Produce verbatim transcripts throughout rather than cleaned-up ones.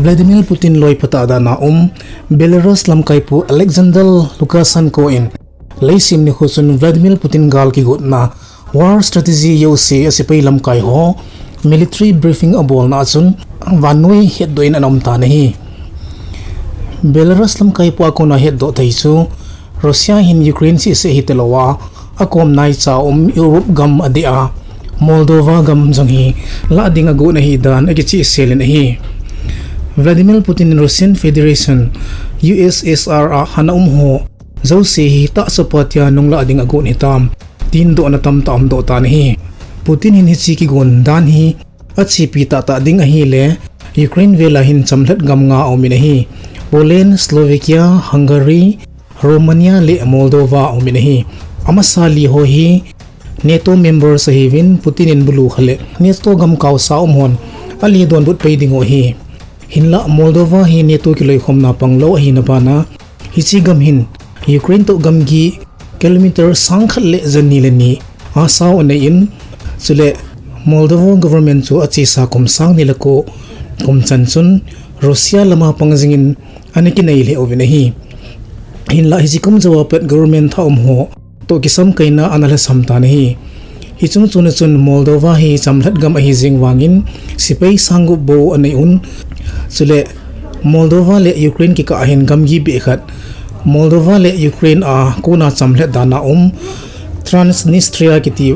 Vladimir Putin loi phatah dan a um Belarus lamkaipu Alexander Lukashenko in leisim nikho chun Vladimir Putin gal kigotna war strategy jouse a sepai lamkai ho military briefing abolna a chun vannoi hetdoh in ana um tan ahi. Belarus lamkaipu a kona hetdoh thei chu Russia hin Ukraine sehseh hitalouva, akom naicha um Europe gam adeh a Moldova gam jong hi lah ding agot ahi dan akichehsel in ahi. Vladimir Putin in Russian Federation, U S S R a hana um ho jouse hi tahsa pa tia nunglah ding agot hitam, tin dohna tamtah umdoh tan ahi. Putin hin hiche kigon dan hi achepi tahtah ding ahile, Ukraine vel a hin chamlhat gam nga aumin ahi. Poland, Slovakia, Hungary, Romania le Moldova aumin ahi. Amasa li ho hi NATO members ahiuvin, Putin in bulu kha le NATO gam kaosa um hon ale donbut pai dingu ahi. Hinlah Moldova hi NATO kiloikhomna panglou ahina bana, hiche gam hin Ukraine toh gamgi kilometer sangkhat le jani le ni asao anei in, chule Moldova government chu achesa kum sang ni le ko kum chan chun Russia lama pang jingin ana kinai lheh uvin ahi. Hinlah hiche kum jouva pat government thah um ho toh kisamkaina ana lhasam tan ahi. Hiche chungchona chun Moldova hi chamlhat gam ahi jeng vangin sepai sang gup bou anei un. Chule Moldova le Ukraine kikah a hin gamgi beh khat, Moldova le Ukraine a kona chamlhat dan a um Transnistria kiti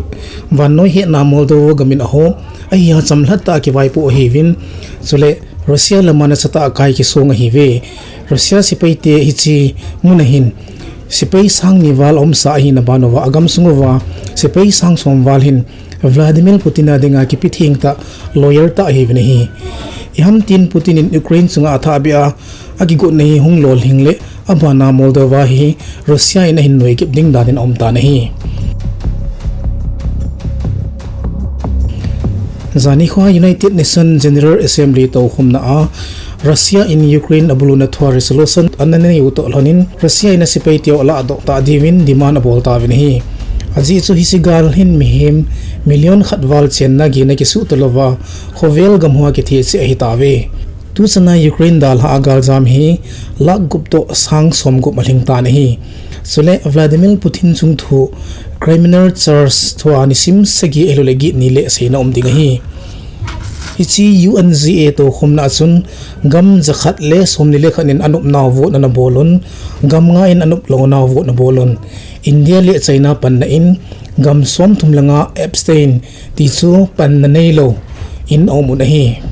vannoi hetna Moldova gamin aho, ahi a chamlhat tah a kivaipoh ahiuvin, chule Russia lama nasatah a kai kisong ahiuve. Russia sepaite hiche muna hin sepai sang ni val aumsa ahina banuva agamsung uva sepai sang som val hin Vladimir Putin a dinga kipe thengtah loyal tah ahiuvin ahi. Iham tin Putin in Ukraine chunga athahbeh a akigotna hi hung lolhing le abana Moldova hi Russia in ahin noi kip ding dan in aum tan ahi. Jani khoa United Nations General Assembly toukhomna a Russia in Ukraine abuluna thua resolution ana neiu toh lhonin Russia in asepai teu alahdoh tah diuvin demand abol tauvin ahi. Ajeh chu hiche gal hin mihem million khat val chenna gina kisuhto louva khovel gam hoa kithe cheh ahitauve. Tuchana Ukraine dalha a galjam hi lakh gup toh sang som gup alhing tan ahi. Chule Vladimir Putin chungthu criminal charge thua nisim sagi ahilou le get ni le seina um ding ahi. Hiche U N G A toukhomna a chun gam jakhat le somni le khat in anopnau vote ana bol un, gam nga in anoplounau vote ana bol un. India le China panna in gam somthum le nga abstain ti chu panna neilou in aum un ahi.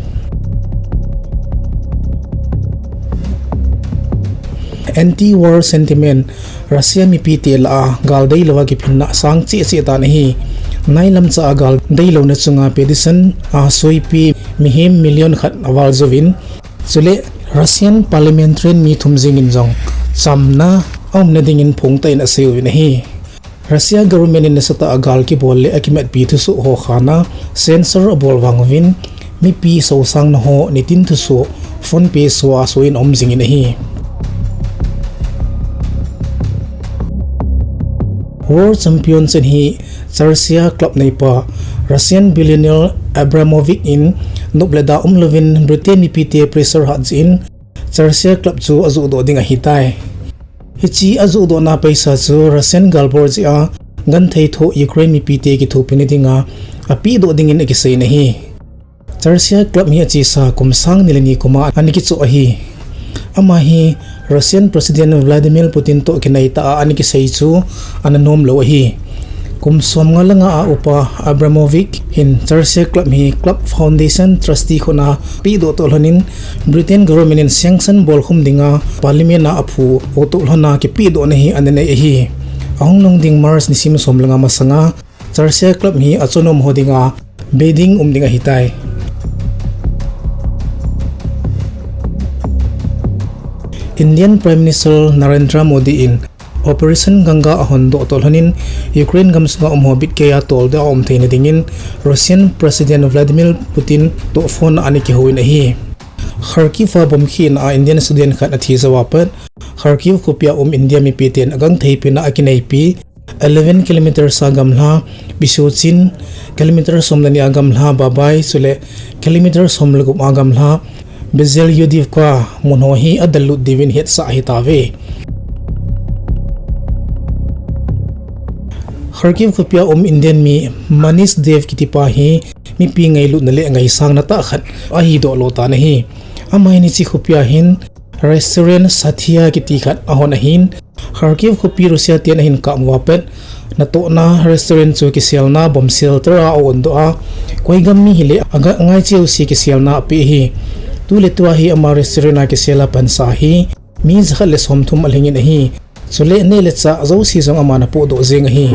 Anti-war sentiment, Russia mipite lah a gal deilouva kiphinna sang cheh cheh tan ahi. Nailam cha a gal deilouna chunga petition a soipi mihem million khat aval jouvin, chule Russian parliamentarian mi thum jengin jong chamna aumna dingin phongtah in aseiuvin ahi. Russia government in nasatah a gal kibol le akimatpi thusoh ho khana censor abol vang uvin, mipi sosangna ho nitin thusoh phone pe soa soin aum jingin ahi. World champion chan hi Chelsea club neipa Russian billionaire Abramovich in nop le da umlouvin Britain mipite pressure hat jeh in Chelsea club chu ajohdoh ding ahitai. Hiche ajohdohna paisa chu Russian galbol jeh a genthei thoh Ukraine mipite kithopina dinga apehdoh dingin akiseiyin ahi. Chelsea club hi achesa kum sang ni le ni kuma ana kichoh ahi. Ama hi Russian President Vladimir Putin toh kinaitah a ana kisei chu ana nomlou ahi. Kum somnga le nga a upa Abramovich hin Chelsea club hi club foundation trustee khutna pehdoh toh lhonin Britain government in sanction bolkhum dinga parliament a aphudoh toh lhona kipehdohna hi ana nei ahi. Ahung lhung ding March nisim som le nga masanga Chelsea club hi achonom ho dinga bidding um ding ahitai. Indian Prime Minister Narendra Modi in Operation Ganga ahondoh toh lhonin Ukraine gamsunga umho bitkeiya toldoh a um theina dingin Russian President Vladimir Putin toh phone a ana kihouvin ahi. Kharkiv a bomb khehna a Indian student khat athi jouva pat Kharkiv khopia um India mipiten agangtheipina akineipi eleven kilometers a gamla Pishochin, kilometer som le ni a gamla Babai, chule kilometer som le gup a gamla Bezelyudivka mun ho hi adallut diuvin hetsah ahitauve. Kharkiv khopia um Indian mi Manish Dev kitipa hi mipi ngailutna le ngaisangna tah khat ahidoh lo tan ahi. Ama hi hiche khopia hin restaurant Satya kiti khat ahon ahin, Kharkiv khopi Russia ten ahin kap uva pat natohna restaurant chu kiselna bomb shelter a aondoh a, koi gam mi hile angaicheu se kiselna apeh ahi. Tuletua hi ama restaurant a kisel a pansa hi mi jakhat le somthum alhingin ahi. Chule neh le chah jouse jong aman apohdoh jeng ahi.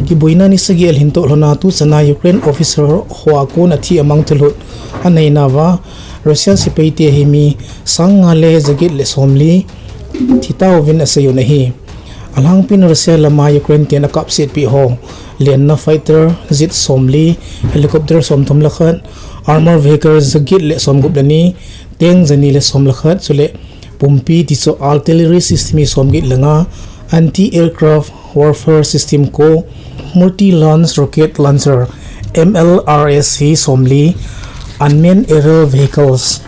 Kiboina ni sagi alhin toh lhona tuchana Ukraine officer ho a kon athi amang thulhut aneina uva, Russia sepaite hi mi sang nga le jaget le somli thitauvin aseiyun ahi. Alhangpin Russia lama Ukraine ten akapsetpeh ho lenna fighter jet somli, helicopter somthum le khat, armor vehicle jaget le somgup le ni, tank jani le som le khat, chule pumpi tichu artillery system hi somget le nga, anti-aircraft warfare system ko, multi-launch rocket launcher, M L R S hi somli, unmanned aerial vehicles,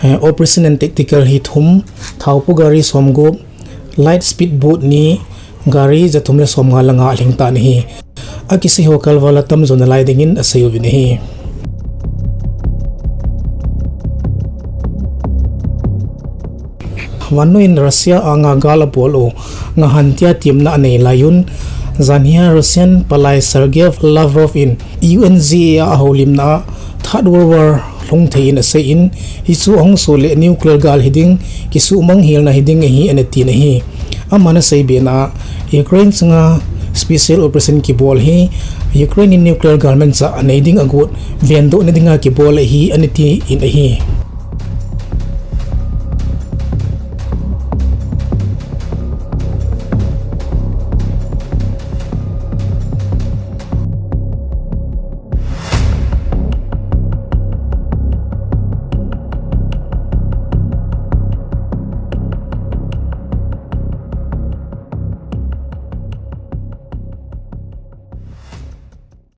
operation and tactical hi thum, thaopu gari somgup, light speed boat ni, gari jathum le somnga le nga alhingtan ahi. Akisei ho kalval a tamjo nalai dingin aseiyuvin ahi. Vannoi in Russia anga gal abol u ngahan tia temna anei laiyun, janhia Russian palai Sergei Lavrov in U N G A a ahoulimna a Third World War lhung thei in aseiyin, hichu ahung so le nuclear gal hiding, kisuhmang helna hiding ahi anatin ahi. Aman aseibena a, Ukraine chunga special operation kibol hi Ukraine in nuclear gal manchah anei ding agot vendohna dinga kibol ahi anatin ahi.